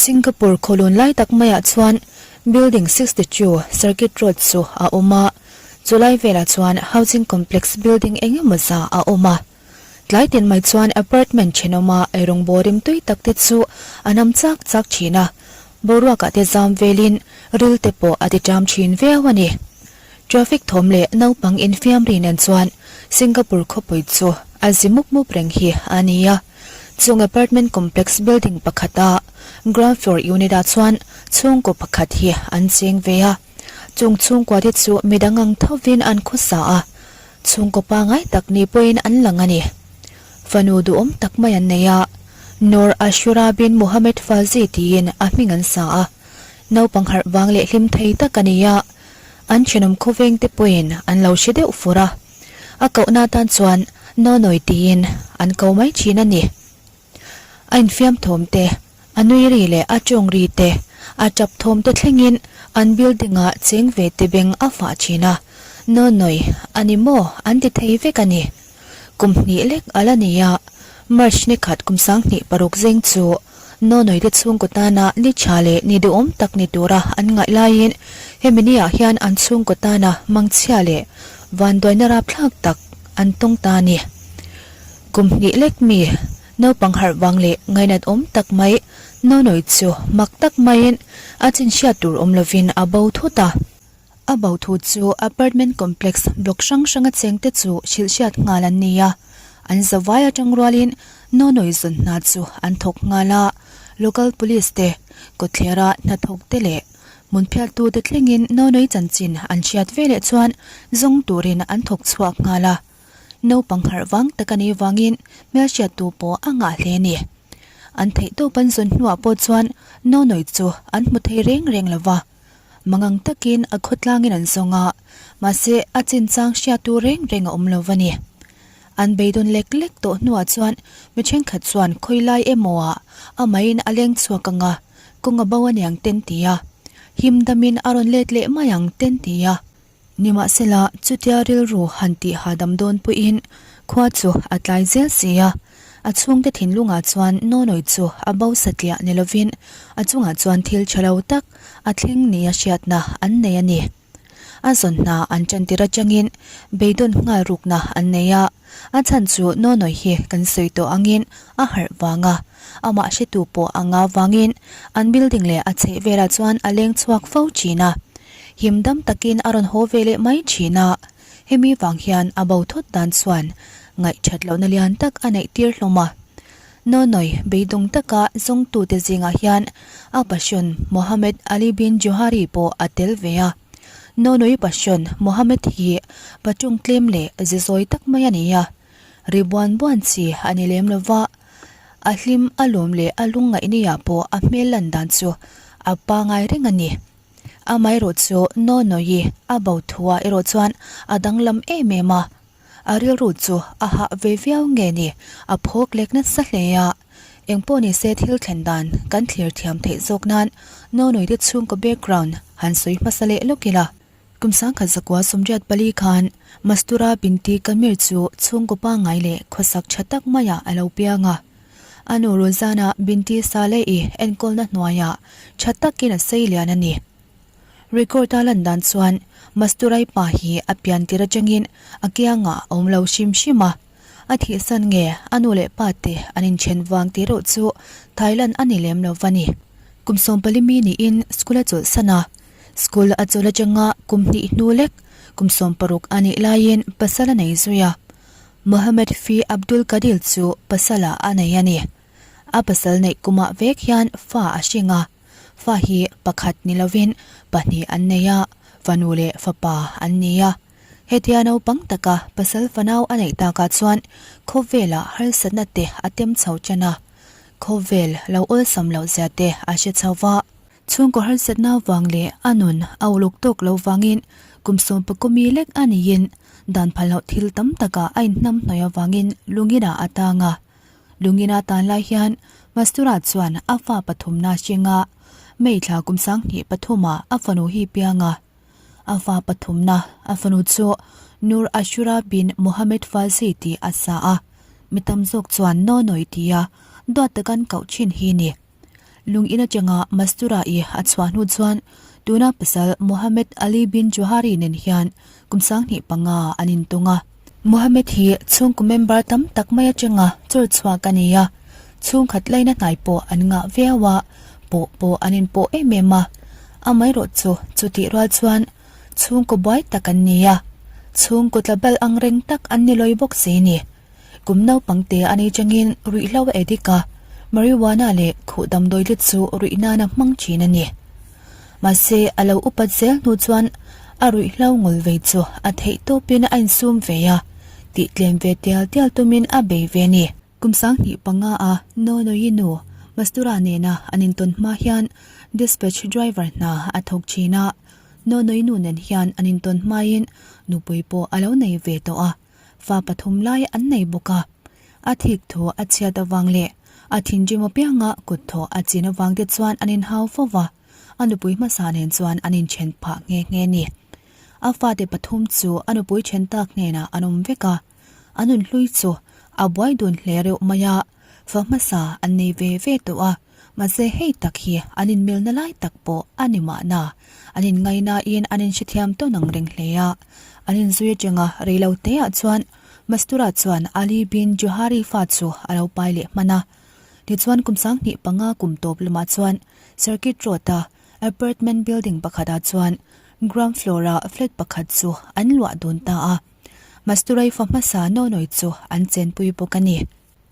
Singapore khawlun lai tak maiah chuan Building 62 Circuit Road chu a awm a, chulai velah chuan housing complex building eng emaw za a awm a. Tlai tin mai chuan apartment thenawma eirawngbawl rimtui tak te chu a nam chak chak thin a, boruakah te zam velin ril te pawh a ti ṭam thin viau a ni. Traffic thawm leh naupang infiam ri nen chuan Singapore khawpui chu a zi mup mup reng hi a ni a. Chung apartment complex building pakhata ground floor unit ah chuan chhungkaw pakhat hi an cheng ve a. Chung chhungkua te chu midang ang thovin an khawsa a, chhungkaw pangai tak ni pawhin an lang a ni. Fanu duhawm tak mai an nei a, Noor Ashura bin Mohammed Fazi tiin a hming an sa a. Naupang harh vang leh hlim thei tak a ni a, an thenawm khawveng te pawhin an lo hre deuh fur a. A kohna atan chuan Nonoy tiin an ko mai thin a ni. A infiam thawm te, a nui ri leh a tawng ri te, a tap thawm te thlengin an building ah cheng ve te beng a fah thin a, Nonoy a ni maw an ti thei vek a ni. Kum hnih lek a la ni a, March ni khat kum 2006 zeng chu Nonoy te chhungkaw tana ni tha leh ni duhawm tak ni tura an ngaih laiin hemi ni ah hian an chhungkaw tana mangchhia leh vanduaina rapthlak tak an tawng ta a ni. Kum hnih lek mi, naupang harh vang leh ngainat awm tak mai Nonoy chu mak tak maiin a chin hriat tur awm lovin a bo thut a. A bo thu chu apartment complex block hrang hranga chengte chu hrilh hriat nghal an ni a. An zavai atang rualin Nonoy zawn hna chu an thawk nghal a, local police te, kawtthlera hnathawk te leh hmun phiattute thlengin Nonoy chanchin an hriat veleh chuan zawng turin an thawk chhuak nghal a. Naupang harh vang tak a nih vangin hmelhriattu pawh a ngah hle a ni. An theihtawp an zawn hnuah pawh chuan Nonoy chu an hmu thei reng reng lo va. Mangang takin a khawtlangin an zawng a, mahse a chinchang hriattu reng reng a awm lo va ni. An beidawn lek lek tawh hnuah chuan mi thenkhat chuan khawilai emaw ah amahin a leng chhuak ang a, kawng a bo aniang ten ti a, him damin a rawn let leh mai ang ten ti a. Nimahsela, chutia rilru han tih hahdam dawn pawhin khua chu a tlai zel si a. A chhungte thinlungah chuan Nonoy chu a bo satliah ni lovin a chungah chuan thil tha lo tak a thleng nia hriatna an nei a ni. A zawn hna an tantir atangin beidawn nghal rukna an nei a. A chhan chu Nonoy hi kan sawi tawh angin a harh vang a, amah hretu pawh a ngah vangin an building leh a chheh velah chuan a leng chhuak fo thin a. Him dam takin a rawn haw ve leh mai thin a, hemi vang hian a bo thawt dan chuan ngaihthat lohna lian tak a neih tir hlawm a. Nonoy beidawng taka zawngtute zingah hian a passion Mohammed Ali bin Johari pawh a tel ve a. Nonoy passion Mohammed hi paṭawng tlem leh ze zawi tak mai a ni a, ri buan buan chi a ni lem lo va, a hlim a lawm leh a lungngaihniah pawh a hmel lan dan chu a pangai reng a ni. Amaherawh chu Nonoyi a bo thua erawh chuan a danglam em em a, a rilru chu a hah ve viau nge ni, a phawk lek nasa hle a. Engpawh ni se thil thlen dan kan thlir thiam theih zawk nan Nonoyi te chhungkaw background han sawi hmasa leh lawk ila. Kum 1984 khan Mastura Binti Kamir chu chhungkaw pangngai leh khawsak tha tak maiah a lo piang a. A nu Rozana Binti Saleh-i enkawlna hnuaiah tha takin a sei lian a ni. Record-a lan dan chuan Masturai pa hi a pian tir atangin a kiangah a awm lo hrim hrim a. A thihsan nge a nu leh pa te an inthen vang tih reuh chu Thailand a ni lem lo va ni. Kum 14 mi niin school a chawlhsan a. School a chawl atanga kum hnih hnu lek kum 60 a nih laiin pasal a nei zui a. Mohammed Fi Abdul Kadil chu pasala a nei a ni. A pasal neih kumah vek hian fa a hring a, fa hi pakhat ni lovin pahnih an nei a, fanu leh fapa an ni a. Hetia naupang taka pasal fanau a neih takah chuan khawvelah harsatna te a tem chho tan a, khawvel lo awlsam loh zia te a hre chho va. Chhungkaw harsatna vang leh a nun a uluk tawk lo vangin kum 11 mi lek a niin dan phal loh thil tam takah a inhnam hnawih avangin Lungina a tang a. Lungina tan lai hian Mastura chuan a fa pathumna hringa May thla kum 2003 ah a fanu hi piang a. A fa pathumna a fanu chu Nur Ashura bin Mohammed Fazi tih a sa a. Mi tam zawk chuan Nonoi tia duat takan koh thin hi ni. Lung in atanga Mastura-i a chhuah hnu chuan tuna pasal Mohammed Ali bin Johari nen hian kum 15 an intung a. Mohammed hi chhungkaw member tam tak mai atanga chawr chhuak a ni a, chhungkhat laina hnai pawh an ngah viau a, pawh pawh an inpawh em em a. Amaherawh chu chutih rual chuan chhungkaw buai tak an ni a, chhungkaw tla bal ang reng tak an ni lawi bawk si ni. Kum naupang te a nei changin ruihhlo a edik a, marijuana leh khuh damdawi te chu ruih nana hmang thin a ni. Mahse, a lo upat zel hnu chuan a ruihhlo ngawl vei chu a theih tawpin a insum ve a, tih tlem ve tial tial tumin a bei ve a ni. Kum 25 a Nonoyi nu Mastura nena an intawn hma hian dispatch driver hna a thawk thin a, Nonoyi nu nen hian an intawn hmain nupui pawh a lo nei ve tawh a. Fa pathum lai an nei bawk a, a thik thu a chhiat avang leh a thinrim apianga kut thawh a chin avang te chuan an inhau fo va, a nupui hmasa nen chuan an inthen phah nghe nghe ni. A fate pathum chu a nupui then tak hnenah an awm vek a, a nunhlui chu a buai dun hle reuh mai a, fa hmasa an nei ve ve tawh a. Mahse hei tak hi an inmilna lai tak pawh a ni mahna. An inngainain an inhrethiam tawn ang reng hle a. An inzui atanga reilo teah chuan Mastura chuan Ali bin Johari fa chu a lo pai leh hman a. Tichuan kum 25 kum tawp lamah chuan Circuit Road-a apartment building pakhatah chuan ground floor-a flat pakhat chu an luah dun ta a. Masturai fa hmasa Nonoi chu an chenpui bawk a ni.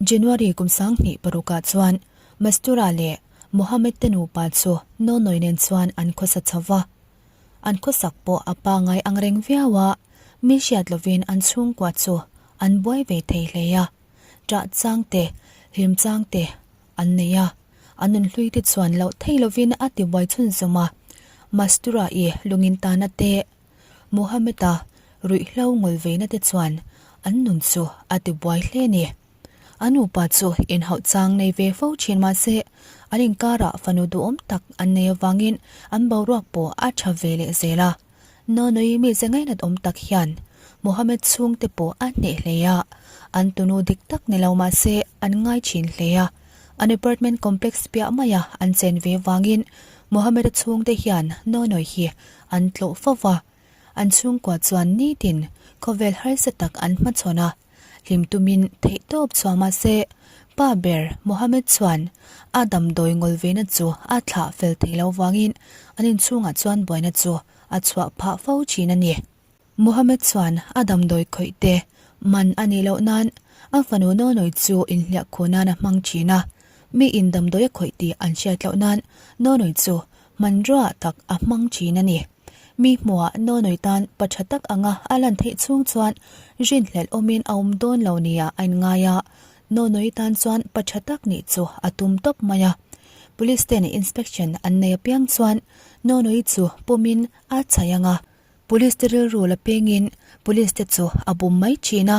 January kum 26 ah chuan Mastura leh Mohammed te nupa chu Nonoi nen chuan an khawsa chho va. An khawsak pawh a pangai ang reng viau a, mi hriat lovin an chhungkua chu an buai ve thei hle a. Ṭah chang te, hlim chang te an nei a, an nunhlui te chuan loh thei lovin a ti buai chhunzawm a. Mastura-i lungin tana te Mohammed-a ruihhlo ngawl veina te chuan an nun chu a ti buai hle a ni. A nupa chu inhauh chang nei ve fo thin mah se, an inkarah fanu duhawm tak an nei avangin an boruak pawh a tha ve leh zel a. Nonoi mize ngainat awm tak hian Mohammed chhungte pawh a hneh hle a, an tunu dik tak ni lo mah se an ngai thin hle a. An apartment complex piah maia an chen ve vangin Mohammed-a chhungte hian Nonoi hi an tlawh fo va, an chhungkua chuan nitin khawvel harsa tak an hmachhawn a, hlim tumin theihtawp chhuah mah se, pa ber Mohammed chuan a damdawi ngawl vena chu a thlah fel thei lo vangin an inchhungah chuan buaina chu a chhuah phah fo thin a ni. Mohammed chuan a damdawi khawih te man a nih loh nan a fanu Nonoi chu inhliah khuh nan a hmang thin a, mi in damdawi a khawih tih an hriat loh nan Nonoi chu hmanrua tak a hmang thin a ni. Mi hmuhah Nonoi tan pa tha tak anga a lan theih chhung chuan rinhlelh awmin a awm dawn lo nia a inngai a, Nonoi tan chuan pa tha tak nih chu a tum tawp mai a. Police ten inspection an nei apiang chuan Nonoi chu pawmin a chhaih ang a. Police te rilru la pengin Police te chu a bum mai thin a,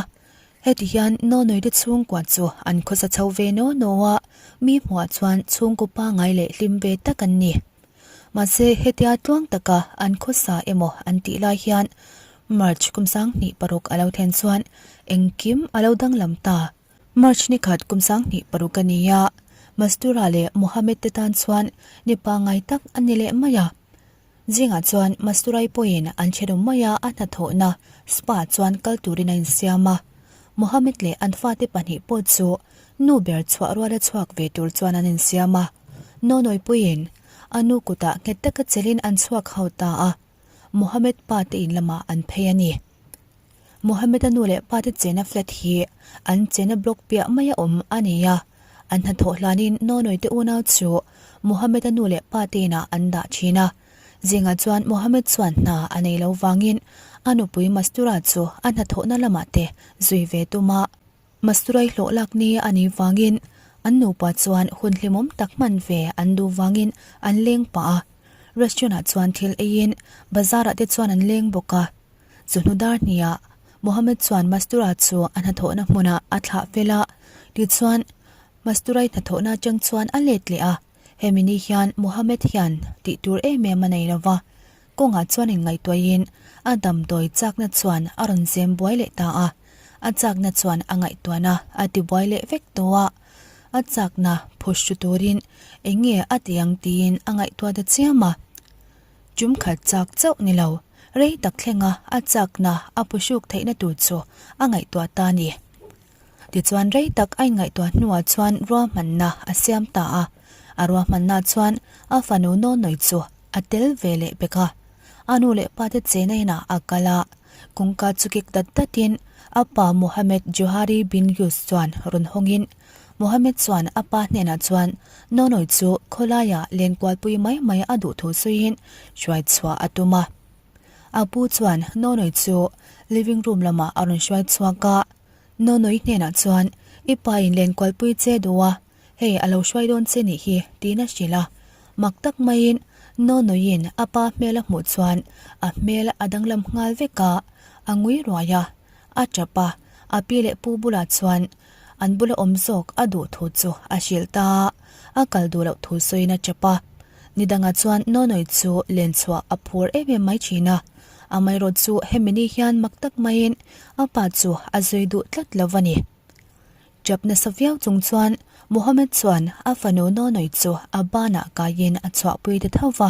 heti hian Nonoi te chhungkua chu an khawsa chho ve naw naw a, mi hmuhah chuan chhungkaw pangai leh hlim ve tak an ni. Mahse hetia tluang taka an khawsa emaw an tih lai hian March kum 26 a lo thlen chuan engkim a lo danglam ta. March ni khat kum 26 a ni a, Mastura leh Mohammed te tan chuan ni pangai tak a ni leh mai a. Zingah chuan Masturai pawhin an thenawm maia a hnathawhna spa chuan kal turin a insiam a. Mohammed leh an fate pahnih pawh chu nu ber chhuah ruala chhuak ve tur chuan an insiam a. Nonoi puiin a nu kutah nghet taka chelin an chhuak ho ta a. Mohammed pa te in lamah an phei a ni. Mohammed-a nu leh pa te chena flat hi an chena block piah maia awm a ni a, an hnathawh hlanin Nonoi te unau chu Mohammed-a nu leh pa te inah an dah thin a. Zingah chuan Mohammed chuan hna a nei lo vangin a nupui Mastura chu a hnathawhna lamah te zui ve tum a. Masturai hlawh lak ni a nih vangin an nupa chuan hun hlimawm tak hman ve an duh vangin an leng pah a. Restaurant-ah chuan thil eiin bazar-ah te chuan an leng bawk a. Chawhnu dar hniah Mohammed chuan Mastura chu a hnathawhna hmunah a thlah fel a, tichuan Masturai hnathawhna atang chuan a let leh a. Hemi ni hian Mohammed hian tih tur em em a nei lo va, kawngah chuan inngaihtuahin a damdawi chakna chuan a rawn zem buai leh ta a, a chakna chuan a ngaihtuahna a tibuai leh vek tawh a. A chakna phuhru turin eng nge a ti ang tiin a ngaihtuah ta chiam a. Tum khat chak chauh ni lo, rei tak thlenga a chakna a phuhruk theihna tur chu a ngaihtuah ta a ni. Tichuan rei tak a inngaihtuah hnuah chuan ruahmanna a siam ta a, a ruahmanna chuan a fanu Nonoi chu a tel ve leh bek a. A nu leh pa te chena inah a kal a, kawngka chu kik dat datin a pa Mohammed Johari bin Yus chuan rawn hawngin Mohammed chuan a pa hnenah chuan Nonoi chu khawlaiah lenkualpui mai mai a duh thu sawiin hruai chhuah a tum a. A pu chuan Nonoi chu living room lamah a rawn hruai chhuak a, Nonoi hnenah chuan I pa in lenkualpui che duh a, hei a lo hruai dawn che nih hi tiin a hrilh a. Mak tak maiin Nonoiin a pa hmel a hmuh chuan a hmel a danglam nghal vek a, a ngui ruai a, a tap a, a pi leh pu bulah chuan an bula awm zawk a duh thu chu a hrilh ta a, a kal duh loh thu sawiin a tap a. Nidangah chuan Nonoi chu len chhuah a phur em em mai thin a, amaherawh chu hemi ni hian mak tak maiin a pa chu a zui duh tlat lo a ni. Tap nasa viau chung chuan Mohammed chuan a fanu Nonoi chu a banah kaiin a chhuahpui ta tho va.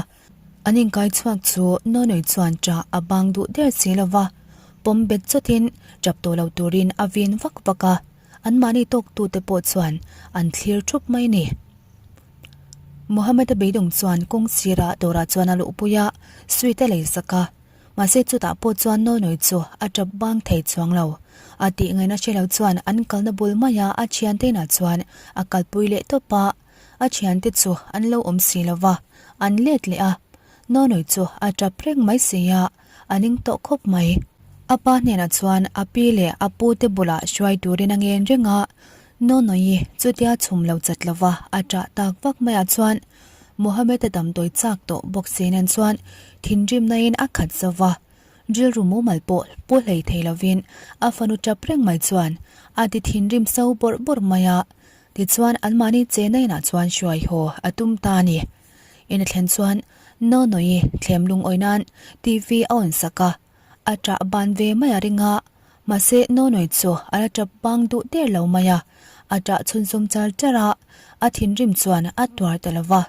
An inkai chhuak chu Nonoi chuan ṭah a bang duh der si lo va, pawm bet chawtin ṭap tawh lo turin a vin vak vak a, anmahni tawktute pawh chuan an thlir ṭhup mai ni. Mohammed-a beidawng chuan kawng sirah dawrah chuan a luhpui a, sweet a lei sak a. Mahse chutah pawh chuan Nonoi chu a tap bang thei chuang lo. A tih ngaihna hre lo chuan an kalna bul maia a thiante inah chuan a kalpui leh tawp a, a thiante chu an lo awm si lo va, an let leh a. Nonoi chu a tap reng mai si a, a ning tawh khawp mai. A pa hnenah chuan a pi leh a pu te bulah hruai turin a ngen reng a, Nonoi chutia chhum lo chat lo va a ṭah tak vak maiah chuan Mohammed-a damdawi chak tawh bawk si nen chuan thinrimnain a khat zo va, rilru mumal pawh pu hlei thei lovin a fanu tap reng mai chuan a ti thinrim so bawrh bawrh mai a, tichuan anmahni chena inah chuan hruai haw a tum ta a ni. In a thlen chuan Nonoi thlem lungawi nan TV a on sak a, a ṭah ban ve mai a ring a, mahse Nonoi chu a la ṭap bang duh der lo mai a, a ṭah chhunzawm char char a, a thinrim chuan a tuar ta lo va.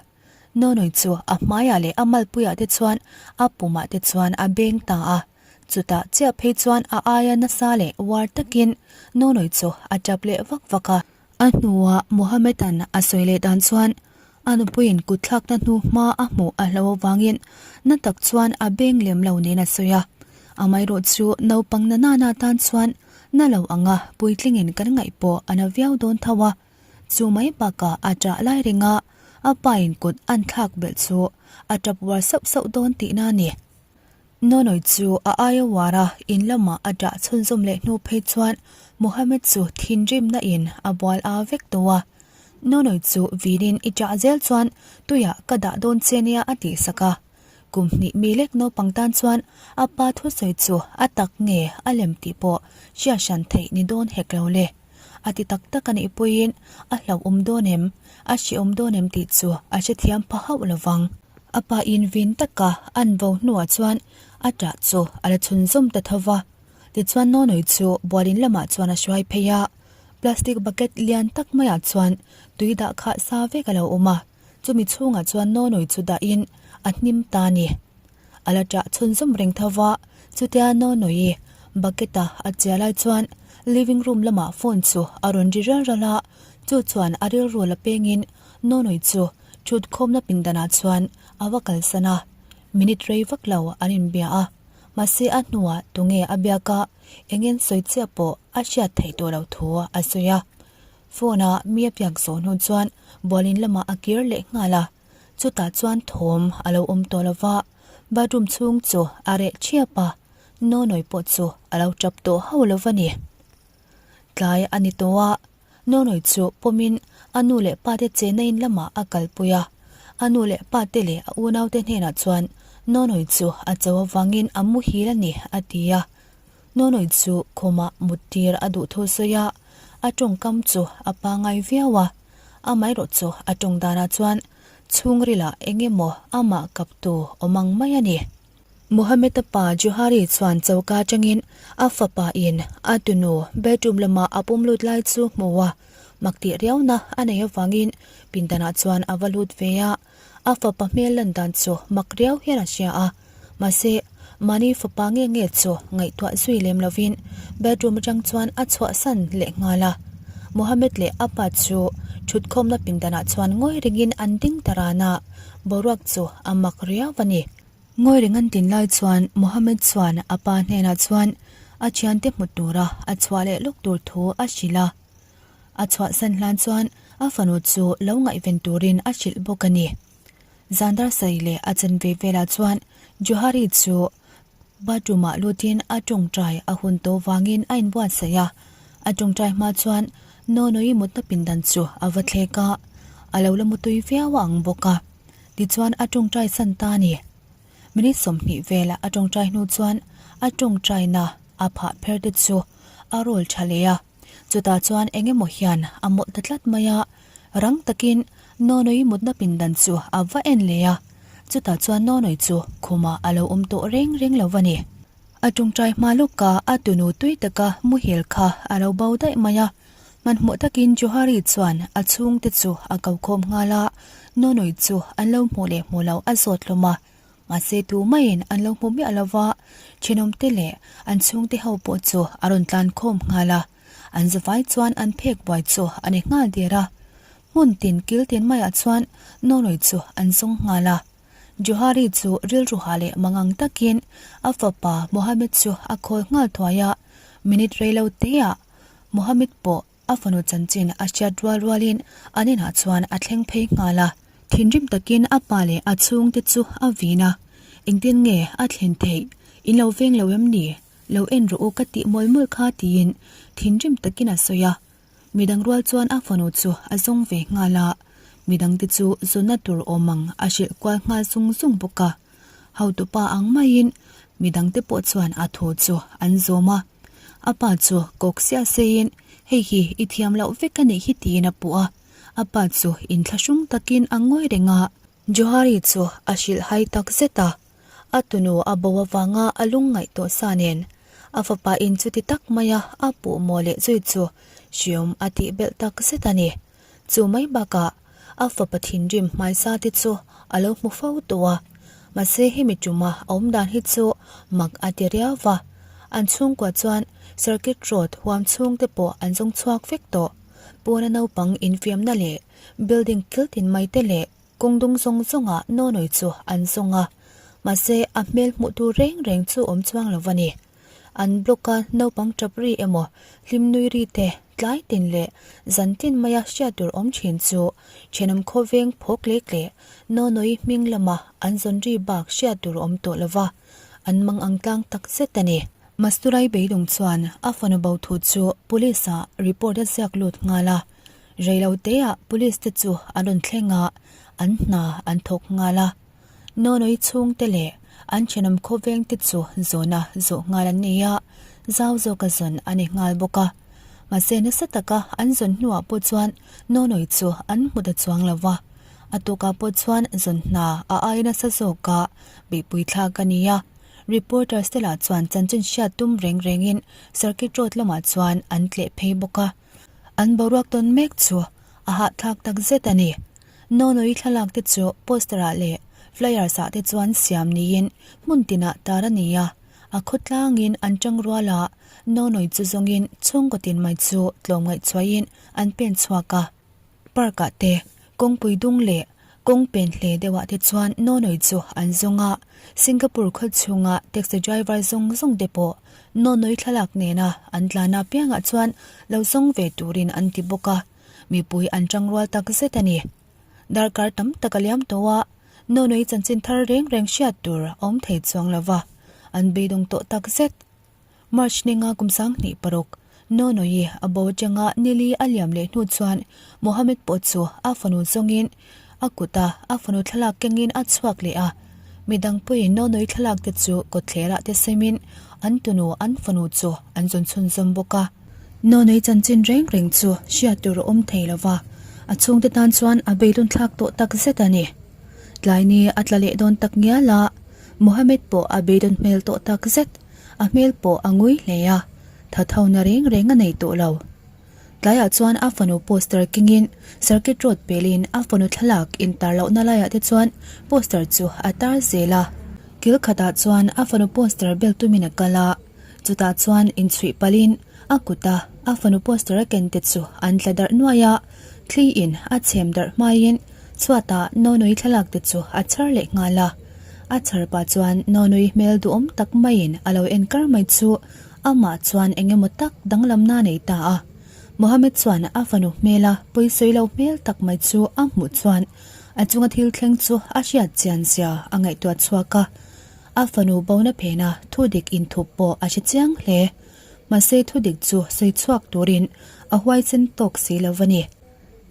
Nonoi chu a hmaiah leh a malpuiah te chuan a pumah te chuan a beng ta a, chutah chiah phei chuan a aia nasa leh uar takin Nonoi chu a ṭap leh vak vak a. A hnuah Mohammed-a'n a sawi leh dan chuan a nupuiin kutthlakna hnu hma a hmuh a hlo avangin na tak chuan a beng lem lo niin a sawi a. Amaherawh chu naupang na nana tan chuan na lo anga puitlingin kan ngaih pawh a na viau dawn tho a. Chu mai bakah a ṭah lai renga a pain kut an thlak belh chu a ṭap uar sauh sauh dawn tihna a ni. Nonoi chu a aia uar a, in lamah a ṭah chhunzawm leh hnu phei chuan Mohammed chu thinrimna in a bual a vek tawh a. Nonoi chu vinin i ṭah zel chuan tuiah ka dah dawn che nia a tih sak a. Kum hnih mi lek naupang tan chuan a pa thusawi chu a tak nge a lem tih pawh hriat hran theih ni dawn hek lo le. A ti tak tak a nih pawhin a hlauhawm dawn em, a hrehawm dawn em tih chu a hrethiam pha hauh lo vang. A pa in vin taka an vo hnuah chuan a ṭah chu a la chhunzawm ta tho va. Tichuan Nonoi chu bualin lamah chuan a hruai phei a, plastic bucket lian tak maiah chuan tui dah khah sa vek a lo awm a, chumi chhungah chuan Nonoi chu dahin a hnim ta a ni. A la ṭah chhunzawm reng tho va, chutia Nonoi bucket-a a chia lai chuan living room lamah phone chu a rawn ri ral ral a, chu chuan a rilru la pengin Nonoi chu thut khawmna pindanah chuan a va kalsan a, minute rei vak lo an inbia a, mahse a hnuah tunge a biak a, engin sawi chiah pawh a hriat theih tawh loh thu a sawi a. Phone-a mi a biak zawh hnu chuan bualin lamah a kir leh nghal a. Chutah chuan thawm a lo awm tawh lo va, bathroom chhung chu a reh ṭhiap a, Nonoi pawh chu a lo ṭap tawh hauh lo va ni. Tlai a ni tawh a, Nonoi chu pawmin a nu leh pate chenna in lamah a kalpui a, a nu leh pate leh a unaute hnenah chuan Nonoi chu a cho avangin a muhil a ni a ti a. Nonoi chu khumah muttir a duh thu sawi a, a tawngkam chu a pangai viau a. Amaherawh chu a tawng danah chuan chhungrilah eng emaw amah kaptu awm ang mai a ni. Mohammed-a pa Johari chuan choka atangin a fapa in a tunu bedroom lama a pum lut lai chu hmu a. Mak tih riauna a nei avangin pindanah chuan a va lut ve a, a fapa hmel lan dan chu mak riau hian a hria a. Mahse, mahni fapa nge nge chu ngaihtuah zui lem lovin bedroom atang chuan a chhuahsan leh nghal a. Mohammed leh a pa chu thutkhawmna pindanah chuan ngawi rengin an ding ta ran a, boruak chu a mak riau a ni. Ngawi reng an tin lai chuan Mohammed chuan a pa hnenah chuan a thiante hmu tura a chhuah leh lawk tur thu a hrilh a. A chhuahsan hlan chuan a fanu chu lo ngaihven turin a hrilh bawk a ni. Zandar sai leh a chanve velah chuan Johari chu bathroom-ah lutin a tawngtai a hun tawh vangin a inbuatsaih a. A tawngtai hma chuan Nonoi mutna pindan chu a va thlek a, a lo la mutui viau a ang bawk a. Tichuan a tawngtai san ta a ni. Minute 20 vela a tawngtai hnu chuan a tawngtaina a phah pher te chu a roll tha leh a. Chutah chuan eng emaw hian a mawlh ta tlat mai a, rang takin Nonoi mutna pindan chu a va en leh a, chutah chuan Nonoi chu khumah a lo awm tawh reng reng lo va ni. A tawngtai hma lawka a tunu tui taka muhil kha a lo bo daih mai a, hmanhmawh takin Johari chuan a chhungte chu a ko khawm nghal a, Nonoi chu an lo hmuh leh hmuh loh a zawt hlawm a. Mahse tu maiin an lo hmu miah lova, thenawmte leh an chhungte ho pawh chu a rawn tlan khawm nghal a, an zavai chuan an phek buai chu a ni nghal der a. Hmun tin kil tin maiah chuan Nonoi chu an zawng nghal a. Johari chu rilru ha leh mangang takin a fapa Mohammed chu a khawl nghal thuai a, minute rei lo teah Mohammed pawh A fanu chanchin a hriat rual rualin an inah chuan a thleng phei nghal a. Thinrim takin a pa leh a chhungte chu a vin a, Engtin nge a thlen theih? In lo veng lo em ni? Lo en rawh u ka tih mawlh mawlh kha tiin thinrim takin a sawi a. Midang rual chuan a fanu chu a zawng ve nghal a, midangte chu zawnna tur awm ang a hrilh kual nghal zung zung bawk a. Hotupa ang maiin midangte pawh chuan a thu chu an zawm a. A pa chu kawk siah seiin, Hei hi i thiam loh vek a nih hi tiin a puh a. A pa chu inthlahrung takin a ngawi reng a. Johari chu a hrilhhai tak zet a. A tunu a bo avanga a lungngaih tawh sa nen, a fapa in chuti tak maia a puh maw leh zui chu hriawm a tih belh tak zet a ni. Chu mai bakah a fapa thinrim hmaisa te chu a lo hmu fo tawh a, mahse hemi tuma a awm dan hi chu mak a ti riau va. An chhungkua chuan Circuit Road huam chhung te pawh an zawng chhuak vek tawh. Pawna naupang infiamna leh building kil tin mai te leh kawng dung zawng zawngah Nonoi chu an zawng a, mahse a hmel hmuh tur reng reng chu awm chuang lo va ni. An block a naupang tap ri emaw hlim nui ri te tlai tin leh zan tin maia hriat tur awm thin chu thenawm khawveng phawk lek leh Nonoi hming lama an zawn ri bak hriat tur awm tawh lova an mang ang tlang tak zet a ni. Masturai beidawng chuan a fanu bo thu chu police ah report a ziak lut nghal a, reiloteah police te chu an rawn thleng a, an hna an thawk nghal a. Nonoi chhungte leh an thenawm khawvengte chu zawna zawh nghal an nei a, zau zawka zawn a ni nghal bawk a. Mahse nasa taka an zawn hnuah pawh chuan Nonoi chu an hmu ta chuang lo va, a tukah pawh chuan zawn hna a ai nasa zawka beihpui thlak a ni a. Reporters te lah chuan chanchin hriat tum reng rengin Circuit Road lamah chuan an tleh phei bawk a. An boruak tawn mek chu a hahthlak tak zet a ni. Nonoi thlalak te chu poster ah leh flyers ah te chuan siam niin hmun tinah tar a ni a, a khawtlangin an tang rual a, Nonoi chu zawngin chhungkaw tin mai chu tlawmngaih chhuahin an pen chhuak a. Park ah te, kawngpui dung leh kawng pen hle deuh ah te chuan Nonoi chu an zawng a, Singapore khaw chhunga taxi driver zawng zawng te pawh Nonoi thlalak nena an tlan apiangah chuan lo zawng ve turin an ti bawk a. Mipui an tangrual tak zet a ni. Darkar tam tak a liam tawh a, Nonoi chanchin thar reng reng hriat tur a awm thei chuang lo va, an beidawng tawh tak zet. March ninga kum 2006, Nonoi a bo atanga nili a liam leh hnu chuan Mohammed pawh chu a fanu zawngin a kuta a fanu thlalak kengin a chhuak leh a. Midang pawhin Nonoi thlalak te chu kawtthlerah te semin an tunu an fanu chu an zawn chhunzawm bawk a. Nonoi chanchin reng reng chu hriat tur a awm thei lo va, a chhungte tan chuan a beidawnthlak thlak tawh tak zet a ni. Tlai ni a tla leh dawn tak ngial a, Mohammed pawh a beidawn hmel tawh tak zet, a hmel pawh a ngui hle a, thathona reng reng a nei tawh lo. Tlaiah chuan a fanu poster kengin Circuit Road pelin a fanu thlalak intar lohna laiah te chuan poster chu a tar zel a. Kil khatah chuan a fanu poster bel tumin a kal a, chutah chuan inchhuih palhin a kuta a fanu poster a ken te chu an tla darh nuai a, thli in a chhem darh hmaiin chhuatah Nonui thlalak te chu a chhar leh nghal a. A chhar pah chuan Nonui hmel duhawm tak maiin a lo en kar mai chu Amah chuan eng emaw tak danglamna a nei ta a. Mohammed chuan a fanu hmela pawisawi lo hmel tak mai chu a hmuh chuan a chunga thil thleng chu a hriat chian zia a ngaihtuah chhuak a. A fanu bona phena thudik inthup pawh a hre chiang hle. Mahse thudik chu sawi chhuak turin a huaisen tawk si lo a ni.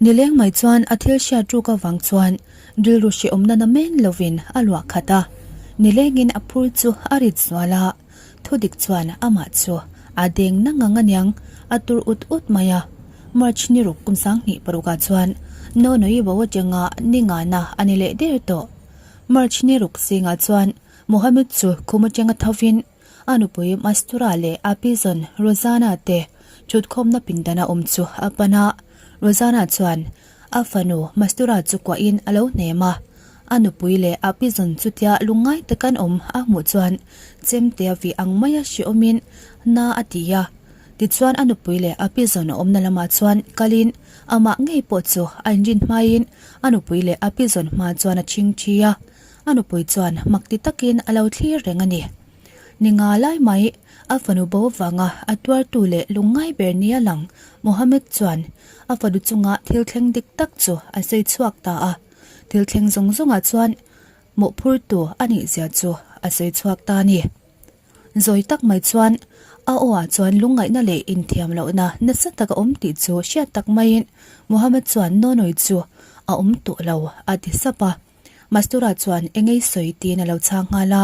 Nileng mai chuan a thil hriat ruk avang chuan rilru hrehawmna na men lovin a luah khat a. Nilengin a phur chu a rit zual a. Thudik chuan amah chu a deng na ngang aniang a tur ut ut mai a. March ni ruk kum 2006 ah chuan Nonoi bo atanga ni ngana a ni leh der tawh. March ni ruk zingah chuan Mohammed chu khum atanga thovin a nupui Mastura leh a pizawn Rozana te thutkhawmna pindana awm chu a pan a. Rozana chuan A fanu Mastura chu kuahin a lo hnem a, a nupui leh a pizawn chutia lungngai takan awm a hmuh chuan chemte a vih ang maia hreawmin na a ti a. Tichuan a nupui leh a pizawn a awmna lamah chuan kalin amah ngei pawh chu a inrin hmain a nupui leh a pizawn hma chuan a chhing thi a, a nupui chuan makti takin a lo thlir reng a ni. Ni nga lai mai a fanu bo vanga a tuartu leh lungngai ber nia lang Mohammed chuan a fanu chunga thil thleng dik tak chu a sawi chhuak ta a, thil thleng zawng zawngah chuan mawhphurtu a nih zia chu a sawi chhuak ta a ni. Zawi tak mai chuan a aw ah chuan lungngaihna leh inthiam lohna nasa tak a awm tih chu hriat tak maiin Mohammed chuan Nonoi chu a awm tawh lo a ti sap a. Mastura chuan engei sawi tiin a lo chhang nghal a,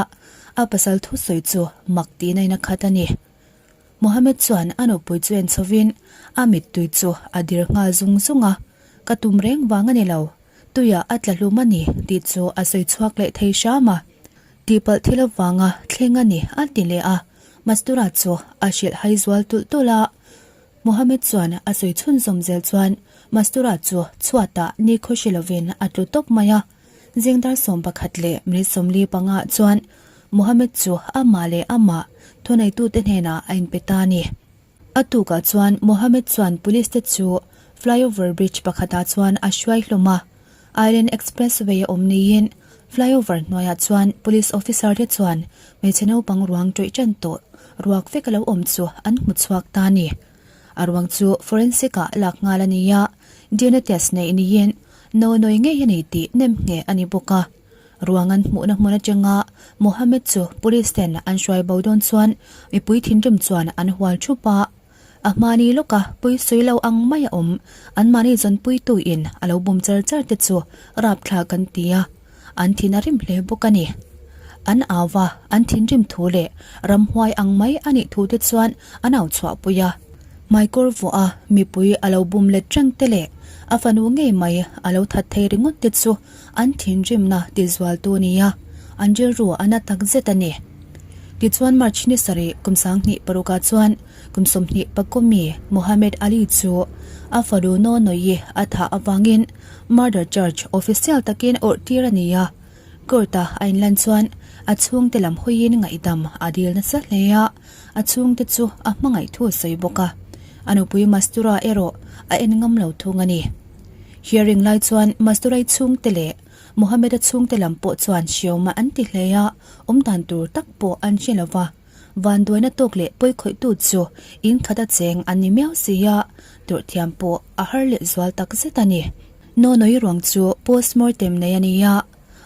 a pasal thusawi chu mak tihna in a khat a ni. Mohammed chuan a nupui chu en chhovin a mittui chu a dir nghal zung zung a, Ka tum reng vang a ni lo, tuiah a tla hlum a ni tih chu a sawi chhuak leh thei hram a, tihpalh thil avanga thleng a ni a ti leh a, Mastura chu a hrilh hai zual tulh tulh a. Mohammed chuan a sawi chhunzawm zel chuan Mastura chu chhuatah ni khawhri lovin a tlu tawp mai a. Zingdar 11 leh minute 45 ah chuan Mohammed chu amah leh amah thuneitute hnenah a inpe ta a ni. A tukah chuan Mohammed chuan police te chu flyover bridge pakhatah chuan a hruai hlawm a. Island Expressway a awm niin flyover hnuaiah chuan police officer te chuan hmeichhe naupang ruang ṭawih ṭan tawh ruak vek a lo awm chu an hmu chhuak ta a ni. A ruang chu forensic ah lak nghal a ni a, dna test neih niin Nonoi ngei a ni tih nem ngheh a ni bawk a. Ruang an hmuhna hmun atanga Mohammed chu police ten an hruai bo dawn chuan mipui thinrim chuan an hual thup a. A hmani lawka pawisawi lo ang mai a awm, anmahni zawnpuitu in a lo bum char char te chu rapthlak an ti a, an thin a rim hle bawk a ni. An au va, an thinrim thu leh ramhuai ang mai a nih thu te chuan an au chhuahpui a. Hmaikawr vuah a mipui a lo bum let reng te leh a fanu ngei mai a lo that thei ringawt te chu an thinrimna tizualtu a ni a, an rilru a na takzet a ni. Tichuan March ni sarih kum 2006 ah chuan kum 20 pakawmi Mohammed Ali chu a fanu Nonoyi a thah avangin murder charge official takin awrh tir a ni a. Court a a inlan chuan a chhungte lam hawiin ngaihdam a dil nasa hle a, a chhungte chu a hmangaih thu a sawi bawk a. A nupui Mastura erawh a en ngam lo thung a ni. Hearing lai chuan Masturai chhungte leh Mohammed-a chhungte lam pawh chuan hriauma an ti hle a, awm dan tur tak pawh an hre lo va. Vanduaina tawk leh pawikhawihtu chu in khata cheng an ni miau si a, tawrhthiam pawh a har leh zual tak zet a ni. Nonoi ruang chu postmortem nei a ni a,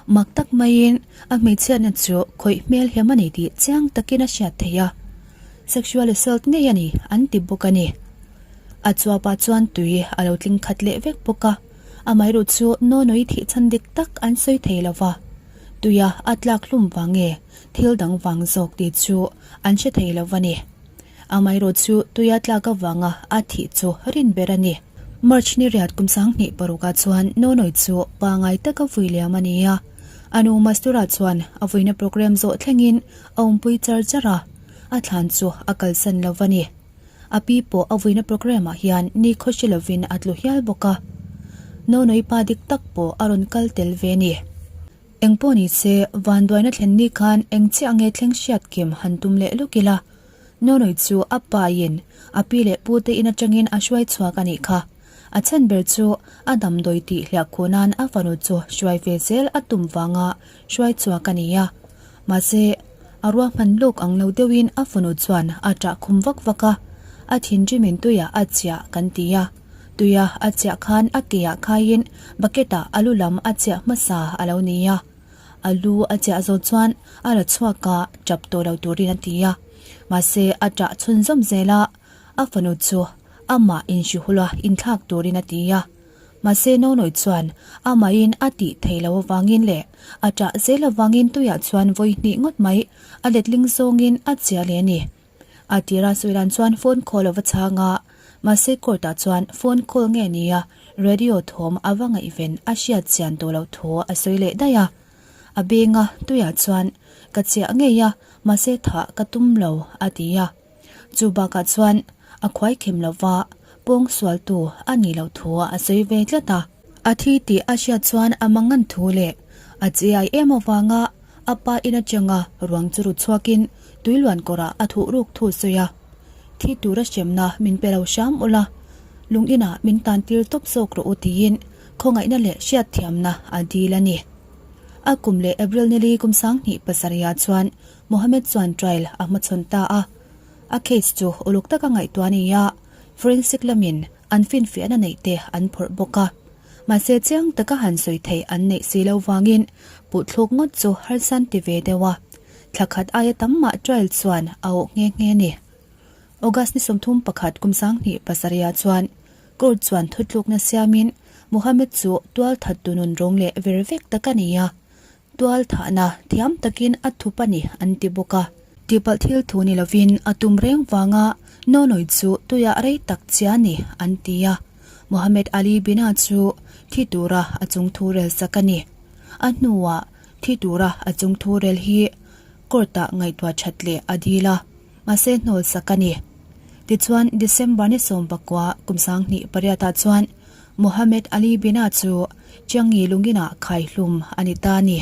mak tak maiin a hmeichhiatna chu khawih hmel hiam a ni tih chiang takin a hriat theih a, sexual assault ngei a ni an ti bawk a ni. A chuapah chuan tui a lo tling khat leh vek bawk a. Amaherawh chu Nonoi thih chhan dik tak an sawi thei lo va, tuia a tlak hlum vang nge thil dang vang zawk tih chu an hre thei lo va ni. Amaherawh chu tuia tlak avanga a thih chu rin ber a ni. March ni riat kum 2006 ah chuan Nonoi chu pangai taka vui liam a ni a, a nu Mastura chuan a vuina programme zawh thlengin a awmpui char char a, a thlan chu a kalsan lo va ni. A pi pawh a vuina programme ah hian nikhaw hre lovin a tlu hial bawk a. Nonoi pa dik tak pawh a rawn kal tel ve a ni. Eng pawh ni se, vanduaina thlen ni khan eng chiah nge thleng hriat kim han tum leh lawk ila. Nonoi chu a pa in a pi leh pu te in atangin a hruai chhuak a nih kha. A chhan ber chu a damdawi tih hliah khuh nan a fanu chu hruai ve zel a tum vanga hruai chhuak a ni a. Mahse, a ruahman lawk ang lo deuhin a fanu chuan a ṭah khum vak vak a, a thinrimin tuiah a chiah kan ti a. Tuia a chiah khan a keah khaiin bucket-ah a lu lam a chiah hmasa a lo ni a. A lu a chiah zawh chuan a la chhuak a, ṭap tawh lo turin a ti a. Mahse, a ṭah chhunzawm zel a, a fanu chu amah inhrihula inthlak turin a ti a. Mahse Nonoi chuan amahin a tih theih loh avangin leh a ṭah zel avangin tuiah chuan vawi hnih ngawt mai a letling zawngin a chiah leh a ni. A tira sawi dan chuan phone call a va chhang a, mahse court ah chuan phone call nge nia radio thawm a va ngaihven a hriat chian tawh loh thu a sawi leh daih a. A benga tuiah chuan ka chiah ngei a, mahse thah ka tum lo a ti a. Chu bakah chuan a khuai khem lova pawng sualtu a nih loh thu a sawi ve tlat a. A thi tih a hriat chuan a mangan thu leh a chiai em avanga a pa in atanga ruang chu rut chhuakin tuiluan kawrah a thuh ruk thu sawi a. Thi tura hremna min pe lo hram ula, lung inah min tan tir tawp zawk rawh u tiin khawngaihna leh hriatthiamna a dil a ni. A kum leh April nili kum 2000 pasarihah chuan Mohammed chuan trial a hmachhawn ta a, a case chu uluk taka ngaihtuah a ni a, forensic lamin an finfiahna neih te an phawrh bawk a. Mahse chiang taka han sawi theih an neih si lo vangin puhthluk ngawt chu harsa an ti ve deuh a, thla khat aia tam mah trial chuan a awh nghe nghe a ni. August ni 31 kum 2007 ah chuan court chuan thutlukna siamin Mohammed chu tualthat tunun rawng leh ver vek tak a ni a, Tual thahna thiam takin a thup a ni an ti bawk a. Tihpalh thil thu ni lovin a tum reng vanga Nonoi chu tuiah rei tak chia ni an ti a. Mohammed Ali Bina chu thi tura a chung thu rel sak a ni. A hnuah thi tura a chung thu rel hi court-ah ngaihtuah that leh a dil a, mahse hnawl sak a ni. Tichuan December ni 19 kum 2008 ah chuan Mohammed Ali Bina chu Changi lunginah khaihlum a ni ta a ni.